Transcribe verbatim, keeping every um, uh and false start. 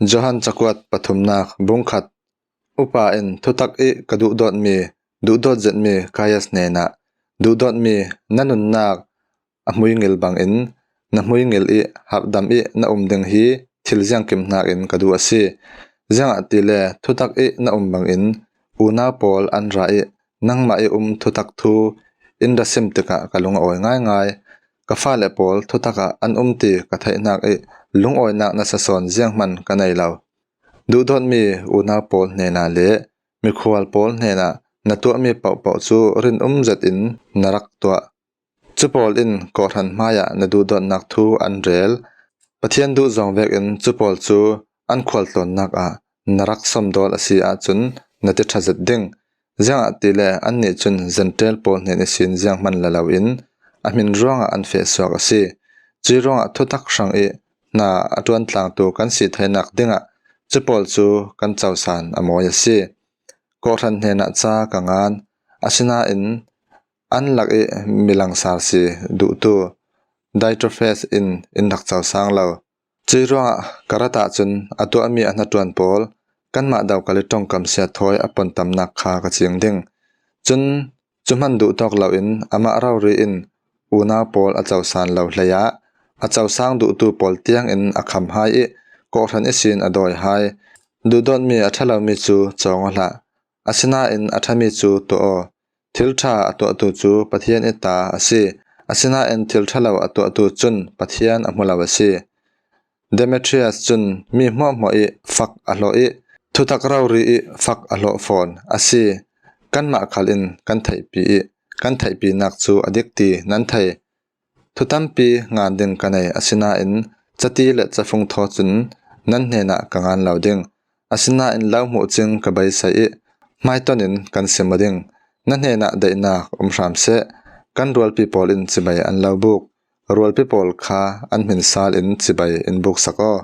Johan cakuat pathumnak bungkhat. Upa in thutak ih ka duhdawtmi, duhdawt zetmi Gaius hnenah, duhdawtmi, na nunnak a hmuingil bangin na hmuingil ih harhdam ih na um ding hi thil ziangkim hnakin ka duh a si. Ziangahtile thutak ih na um bangin unau pawl an ra ih nangmah ih um thutak thu in ra sim tikah ka lung a awi ngaingai. Ka fale pawl thutakah an um ti ka theihnak ih lungawinak nasa sawn zianghman ka nei lo. Duhdawtmi unau pawl hnenah le mikhual pawl hnenah na tuahmi pohpoh cu rinum zetin na rak tuah. Cu pawl in kawhhran hmaiah na duhdawtnak thu an rel. Pathian duh zawng vekin cu pawl cu an khualtlawnnak ah na rak somdawl a si ahcun na ti ṭha zet ding. Ziangahtile annih cun Jentail pawl hnen ihsin zianghman la loin a hmin ruangah an feh suak a si. Cuih ruangah thutak hrang ih hna a ṭuantlangtu kan si theinak dingah cu pawl cu kan cosan a mawi a si. Kawhhran hnenah ca ka ngan, asinain an lak ih milangsar si duhtu Diotrephes in in rak cosang lo. Cuih ruangah ka rat ahcun a tuahmi a hnaṭuan pawl kanmah dokal ih ṭongkam siat thawi a pontamnak kha ka cing ding. Cun cu hman duhtawk loin amah rori in unau pawl a cosan lo hleiah a cosang duhtu pawl tiangin a kham hai ih kawhhran ihsin a dawi hai. Duhdawtmi a ṭha lomi cu cawng aw hlah, asinain a ṭhami cu tuah aw. Thil ṭha a tuahtu cu Pathian ih ta a si, asinain thil ṭha lo a tuahtu cun Pathian a hmu lo a si. Demetrius cun mi hmuahhmuah ih fak a hlawh ih thutak rori ih fak a hlawh fawn a si. Kanmah khal in kan theihpi ih kan theihpinak cu a dik ti nan thei. Thu tampi ngan ding ka nei, asinain cati le cafung thaw cun nan hnenah ka ngan lo ding. Asinain lo hmuh cing ka beisei ih hmaiton in kan sim aw ding. Na hnenah daihnak um hram seh. Kan rualpi pawl in cibai an lo buk. Rualpi pawl kha an hmin sal in cibai in buksak aw.